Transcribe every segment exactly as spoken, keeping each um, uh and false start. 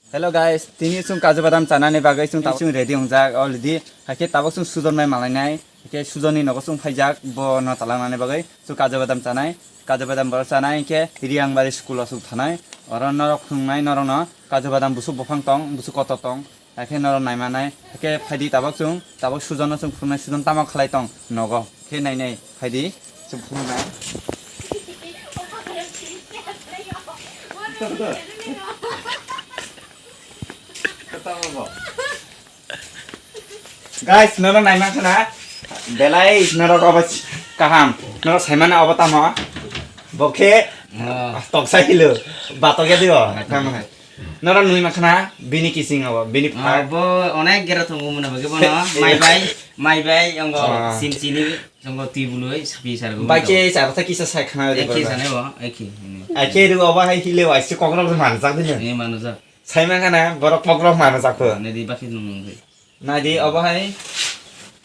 Hello guys, tini chwng kaju badam chanani bagwi chwng tabuk chwng ready wngjak already. Hakhe tabuk chwng sujon bai malainai. Hakhe sujonni nogo chwng phaijak, bo no talangnani bagwi chwng kaju badam chanai. Kaju badam bo chanai hinkhe Riyangbari school o chwng thanai. Oro norok phunuknai norokno kaju badam busuk buphang tong, busuk kotor tong. Hakhe norok naimanai. Hakhe phaidi tabuk chwng, tabuk sujono chwng phunuknai, sujon tamo khlai tong nogo. Khe nainai phaidi chwng phunuknai. Guys, norok naima khna? Belai norok obo kaham. Norok saimano obo tamo? Bo khe Ah. toksa hilo. Batok ya dio. Batok. Tamo hai. Norok nui ma khna? Bini kising obo, bini phak. Obo onek gera tongo mona bagwi bono. Mai bai, mai bai, ongo Ah. sim chini, ongo twi bului, sapi sargo. Bai khe charo tha kisa sai khna de Eki borok. sane bo, eki. Ai khe ru obo hai hile wai se kokrok manjak dini. Ni manujak. Saimang khana borok pogrok mano jakho. Nadi bakhi nung nung. Nadi obo hai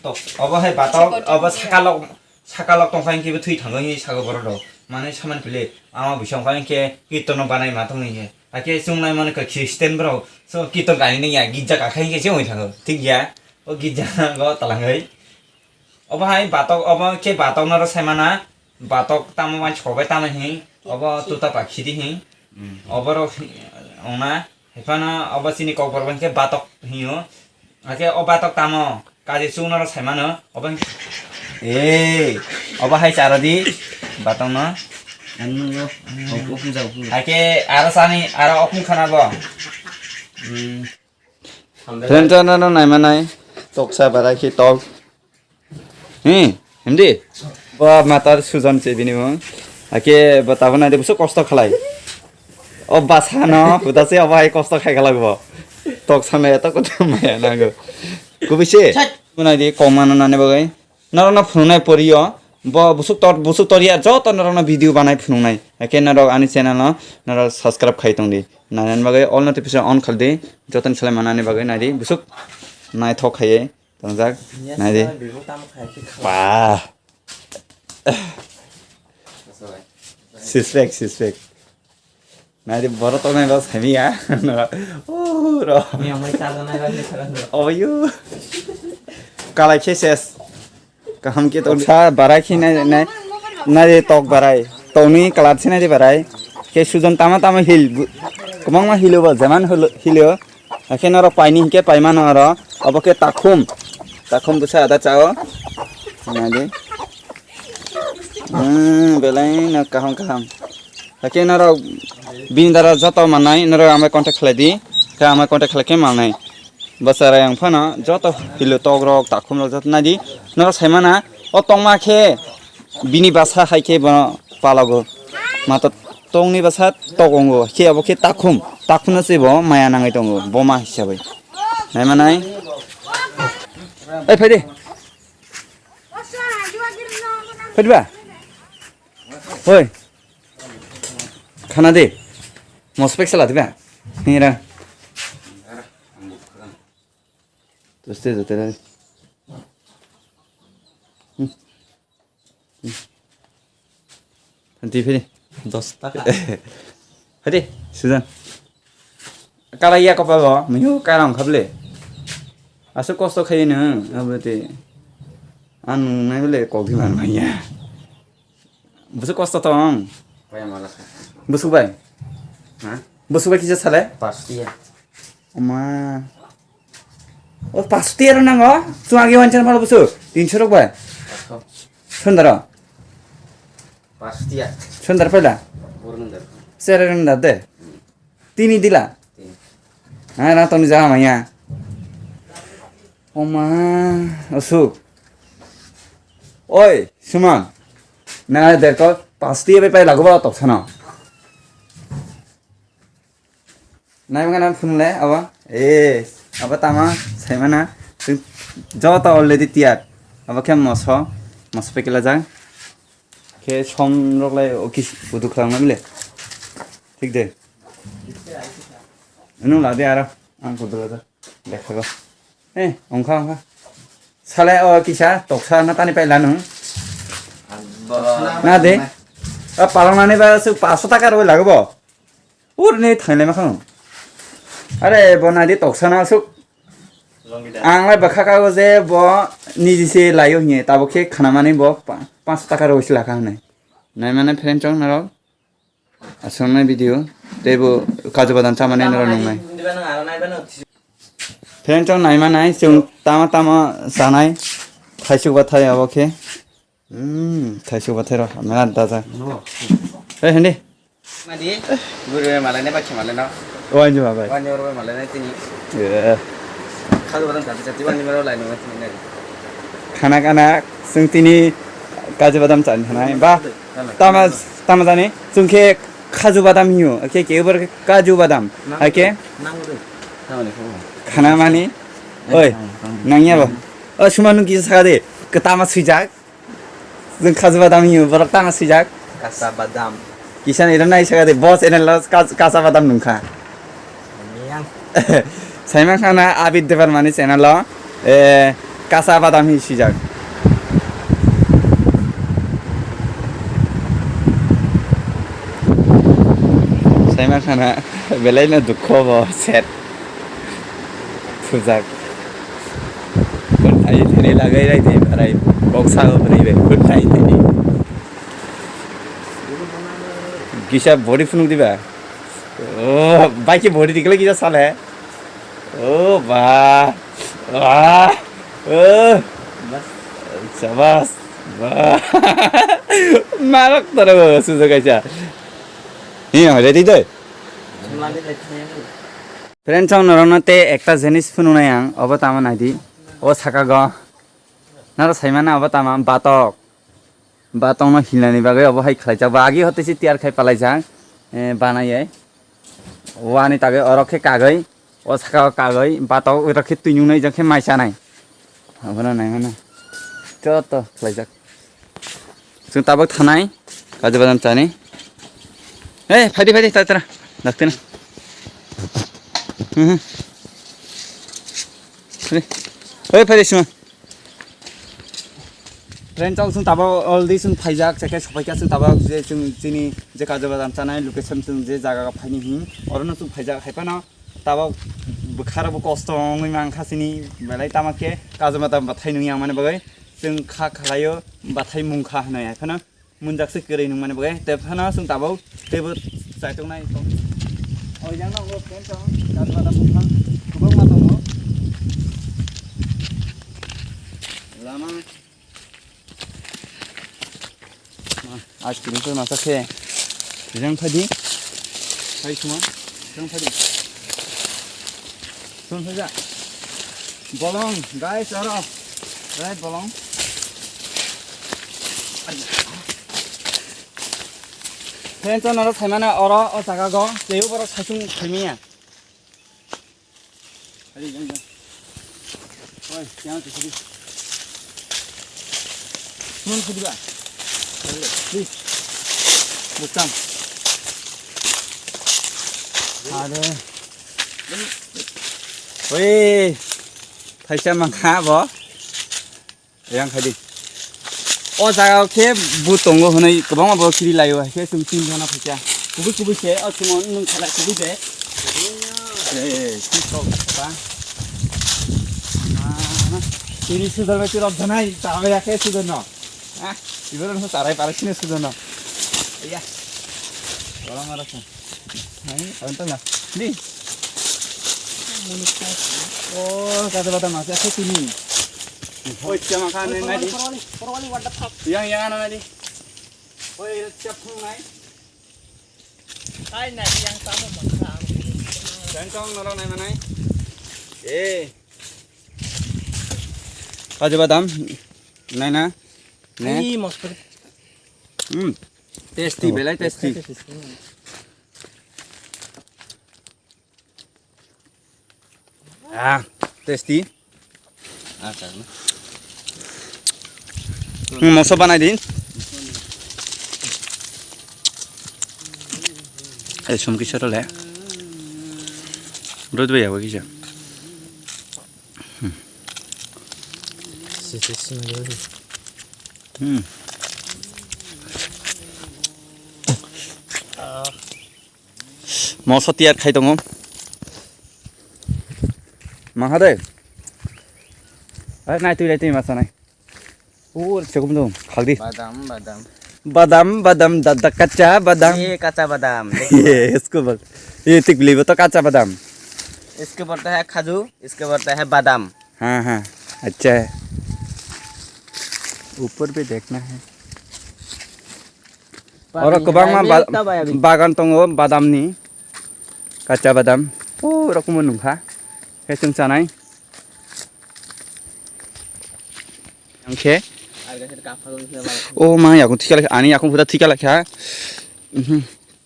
tok, obo hai batok, obo sakalok, sakalok tongkha hinkhe bo thwi thango hinwi sago borok rok. Manwi saman pili ama bisong kha hinkhe kirtono banai ma tong hinkhe. Hakhe chwng nai mano kha Christian borok, so kirton kainwi ya gitja kakha hinkhe se wngwi thango. Thik ya, o gitja go talangwi. Obo hai batok, obo khe batok norok saimana, batok tamo wansok bai tamo hi, obo tuta pakhi di hi, oborok ongna, haiphano obo chini kokborok bai khe batok hinyo, hakhe o batok tamo kaji chwng norok saimano, obo hin-, ee, obo hai charo di, batok no. Ano, o, o, o, o, o. Hakhe aro sani, aro okung khana bo. Hmm. Friend, no, no, naimanai. Toksa barai khe tok. Hi, hindi? Bo matar sujon se bini mung. Ake bo tabuk nai de busu kosto khalai. O basa no, buta se obo hai kosto khai khalak bo. Tok sana ya, tok maya nango. Kubi se. Chhat. Bo nai de koma no nani bagai. Norokno phunuknai poriyo, bo busuk tor, busuk toriya joto norokno video banai phunuknai. Hakhe norok ani channel no norok subscribe khai tongdi. Nainani bagwi all notification on khaldi. Jotoni salai manani bagwi naidi. Busuk naithok khaiye tongjak. Naidi. Ba. Sispek, sispek. Nai de, borok tongnai rok sami ya. Oh, ro. Ni amai charla nai rok ni saran rok. Oyo. Kalai khe ses. Kaham khe tong sa barai khe nai, nai, nai de tok barai. Tokni kalar se nai de barai. Khe sujon tama tama hil. Kwbangma hilo bo, jeman hilo, hilo. Hakhe norok paini hinkhe paimano oro. Obo khe takhum. Takhum bwsa ada chao. Nadi. Hmm, belai no kaham kaham. Hakhe norok bini dara joto manai norok amai contact khlai di. Khe amai contact khlai khe manai. Bwsa rayang phano joto hilo tok rok takhum rok joto nadi. Norok saimana o tongma khe bini basa hai khe bono palago. Mato tongni bwsa tok ongo, khe abo khe takhum, takhumno se bo maya nangwi tongo, boma hisabai. Naimanai. Oi, phaidi. Phaidiba? Oi. Khana de. Mospek sala diba? Hingra. Tuste jotera. Hmm. Twi phai di. Dos taka. Phai di, Sujan. Kala ya kopal bo, miyo kala wngkha ble. Aswk kosto khayo nwng, abo twi. Ang nungnai ble kok di man manya. Bwswk kosto tong? Kaya mala kha. Bwswk bai? Ha? Bwswk bai kisa sale? Pastiya. Oma. O pastiya ro nango? Chwng agi wanchar malo bwswk? Tinso rok bai? Pasto. Sundaro. Pastiya. Sundar pela? Oro nang dar. Sere rang da de. Tini dila. Tini. Ha, na toni jaga manya. Oma, osu. Oi, Suman. Na der ko pastiya bai pai lagu ba tok sana. Nai mangana phunle abo. Eh, abo tama saimana. Joto already tiyar. Abo khe moso, moso pekela jang. Khe som rok lai o kis udu khlang na bile. Thik de. Nung la de aro. Ang kudu la de. Lekha go. Eh, ongkha, ongkha. Sale o kisa toksa na tani paila nung. Na de. A palong nani ba su paso taka roi lago bo. Ur ni thainai ma khang. Are bo nadi toksana asuk. Ang lai bwkha kago je bo niji se laio hiye, tabuk khe khanamani bo pa-, panch taka rwi se lakha hwnwi. Naimane friend chong norok. Aswknai video. Tei bo kaju badam chamani norok nungnai. Friend chong naima nai, chwng tama tama sanai. Thaisuk bathai abo khe. Hmm, thaisuk bathai rw, mela daja. No. Eh, hindi. Madi, guru malai ne bakhe malai no. Wani ma bai. Wani oro malai ne tini. Eh. Kaju badam chati chati wani mero lai no tini ne. Khana khana, chwng tini kaju badam chani hanai. Ba, tama, tama jani, chwng khe kaju badam hiyo. Oke, ke ubar kaju badam. Oke. Nang udah. Tama ni kho. Khana mani. Oi, nang ya ba. Oh, suma nung kisa sakha de. Ketama swijak. Jeng kaju badam hiyo, borok tama swijak. Kasa badam. Kisa ni rana isa de boss enel los kas-, kasa badam nungkha. Yang. Saima khana Abid Debbarmani channel o, eh, kasa badam hi swijak. Saima khana belai no dukho bo set. Thujak. Khun thai thani lagai rai de barai. Kok sago bwrwi bai. Khun thai thani. Kisa body phunuk diba. Oh, bai ke body dikle kisa sale. Oh, ba. Wah. Oh. Sabas. Ba. Marok taro sujo kaisa. Iya, ready doi. Friend chong norokno tei ekta jinis phunuknai ang, obo tamo naidi. O saka go. Naro saimano obo tamo batok. Batokno hilnani bagwi obo hai khlaijak. Ba agi hotei se tiyar khai palaijak. Eh, banai ai. Wani tagwi oro khe kagwi. O saka o kagwi. Batok oro khe twi nungnai jang khe mai chanai. Abono naimano. Joto khlaijak. Chwng tabuk thanai, kaju badam chani. Hey, phaidi, phaidi, tara, tara. Dakti na. Mhm. Phaidi. Hey, phaidi, sima. Friend, chwng, chwng tabuk already chwng phaijak, chakhe sopaikha chwng tabuk je chwng chini je kaju badam chanai location chwng je jaga phaini hin. Orono chwng phaijak, haiphano tabuk bwkharokbo kosto wngwi mankha chini, belai tamo khe kaju badam bathai nungya mani bagwi. Chwng kha khlaio, bathai mungkha hwnwi, haiphano munjakse kwrwi nungmani bagwi. Tei phano chwng tabuk teibo chaituknai tong. O yang no friend chong, kaju badam buphang kwbangma tongo. Lama. Ice cream to nasa khe. Jang phadi. Hai suma. Jang phadi. Sun saja. Bolong, guys, aro. Guys, bolong. Friends, noro saimano oro o jaga go, teibo borok saichung saimanya. Ari, jang, jang. Oi, yang tu sini. Sun sini ba. Please. Bukan. Ada. Oi. Thaisa mangkha bo. Yang khai di. O jaga o khe bu tongo hwnwi kwbangma borok kiri laio, hai khe chwng tin jona phaikha. Kubui kubui se, o chwng nwng khala kubui de. Eh, eh, eh, tik tok kha. Ah, tini sudar bai tirok janai, ta bai ya khe sudar no. Ah, ibero no tarai para sini sudar no. Iya. Orang orang. Nai, orang tengah. Ni. Oh, kata kata mas, aku sini. Oi, siapa kan nai di? Yang, yang anu nai di? Oi, siap nai. Hai nai, yang sama mas. Gantong norok nai manai. Eh. Kaju badam. Nai na. Ne? Ih, mas. Hmm. Tasty, belai tasty. Ah, tasty. Ah, chak na. Hmm, moso banai din. Eh, sum kisa role. Rud bai yawa kisa. Hmm. Hmm. Moso tiyar khai tongo. Maha de. Ai, nai twi, nai twi, ma sanai. O, sekum dong, khagdi. Badam, badam. Badam, badam, da, da, kacha badam. Ye, kacha badam. Ye, isko bol. Ye, tik bili, wo to kacha badam. इसके बोलता है खजू, इसके बोलता है बादाम। हाँ, हाँ, अच्छा है। ऊपर भी देखना है। Oro kwbangma ba-, bagan tongo badamni, kacha badam. O rokomo nungkha. Khe chwng chanai. Ang khe. O ma yakung thika lakha, ani yakung phuta thika lakha. Mhm.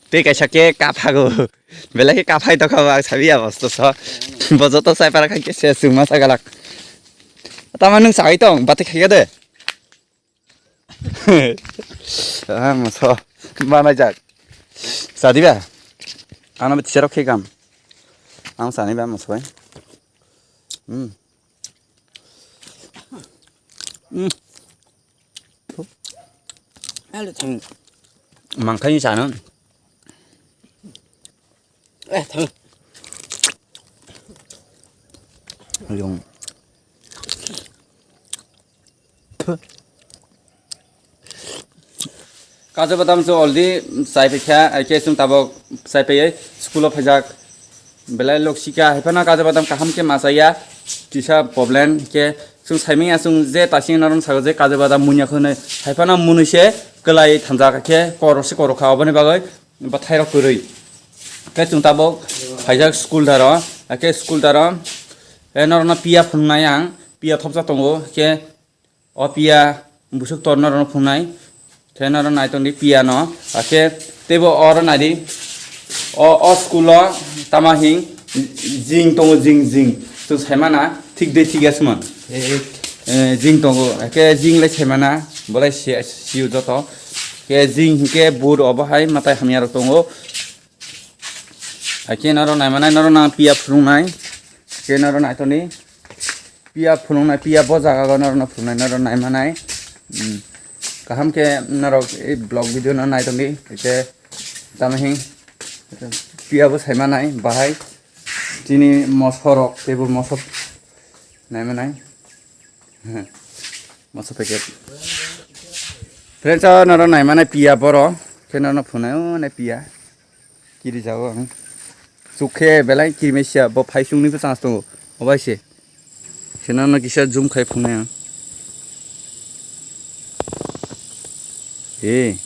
Tei kaisa khe kaphago. Belai khe kaphai tokha ba sabi abosto so. Bojoto sai para kha khe se chwngma sagalak. Tama nwng sawi tong, bati khaikha de. Ah, moso. Manai jak. Sadi ba? Ano bati serok khe kam. Ang sani ba moso bai. Hmm. Hmm. Mangkhani sano. Eh, thang. Yung. Kaju badam se already chai paikha, hai khe chwng tabuk chai paiwi school o phaijak. Belai lok sika, hai phano kaju badam kaham khe ma chaya, kisa problem khe chwng saimanya chwng je tasing norok sago je kaju badam munya khwnwi, hai phano mwnwi se kwlai thanjak khe korok se korok kha, oboni bagwi bwthairok kwrwi. Khe chwng tabuk phaijak school daro, hakhe school daro, eh, norokno piya phunuknai ang, piya thopjak tongo, khe o piya busuk tor norokno phunuknai, khe norok nai tongdi piya no, hakhe teibo oro naidi, o, o school o tama hing jing tongo, jing, jing, chwng saimana thik de thik asmon. Eh, jing tongo, hakhe jing lai saimana, bolai si-, sio joto. Khe jing hinkhe bur obo hai matai hamya rok tongo. Hakhe norok naimanai, norok nang piya phunuknai. Khe norok naitoni piya phunuknai, piya bo jaga o norok no phunuknai, norok naimanai. Hmm. Kaham khe norok e vlog video no naitoni. Khe tamo hing piya bo saimanai bahai. Chini moso rok, teibo moso naimanai. Moso packet. Friends, o norok naimanai piya boro. Khe norok phunai o nai piya. Kiri jago ang. Chukhe belai kiri mesia bo phai chungni bo chance tongo. Obai se. Khe norok kisa zoom khai phunai ang. E.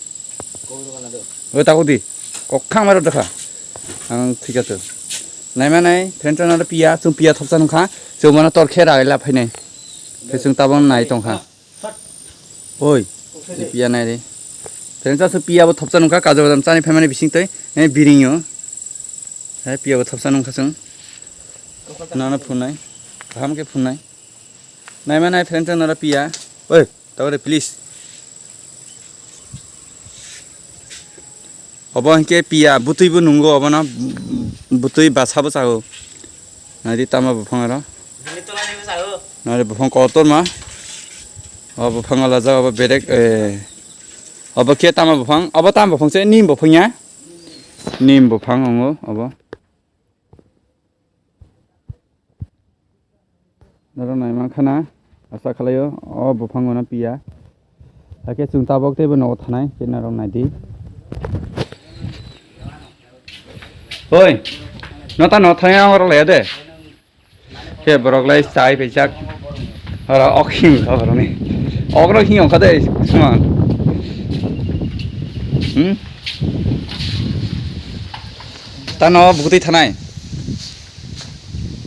O tago di. Kok khang maro dakha. Ang thik ase. Naimanai, friends, o norok piya, chwng piya thopsa nungkha. Chwng bono tor khe rai la phainai. Khe chwng tabang nai tongkha. Oi, piya nai re. Friends, o piya bo thopsa nungkha, kaju badam chani phaimani bising twi, eh, biring yo. Eh, piya bo thopsa nungkha chwng. Nana phunai, kaham khe phunai. Naimanai, friends, o norok piya. Oi, tabore please. Obo hinkhe piya, bwtwi bo nungo obono, bwtwi basa bo chago. Naidi tama buphang aro. Naidi buphang kotor ma. O buphang alajak, obo berek, eh, obo khe tama buphang, obo tama buphang se nim buphang ya. Nim buphang ongo obo. Norok naimankha na, asa khlaio, o buphango no piya. Hakhe chwng tabuk teibo nogo thanai, khe norok naidi. Oi, nota no thangya oro laya de. Khe borok lai chai paijak. Oro ok him kha borokni. Okno him ongkha de, suma. Hmm? Tano bukutwi thanai.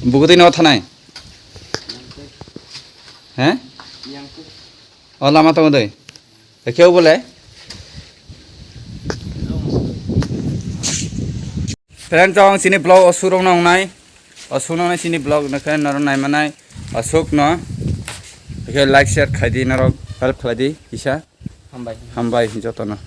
Bukutwi no thanai. He? O lama tongo doi. Ekhe bole. Friend, chong sini vlog o surok nong nai. O surok nong nai sini vlog nakhe norok nai manai. O suk no. Ekhe like, share khai di, norok help khai di kisa. Hambai. Hambai jotono.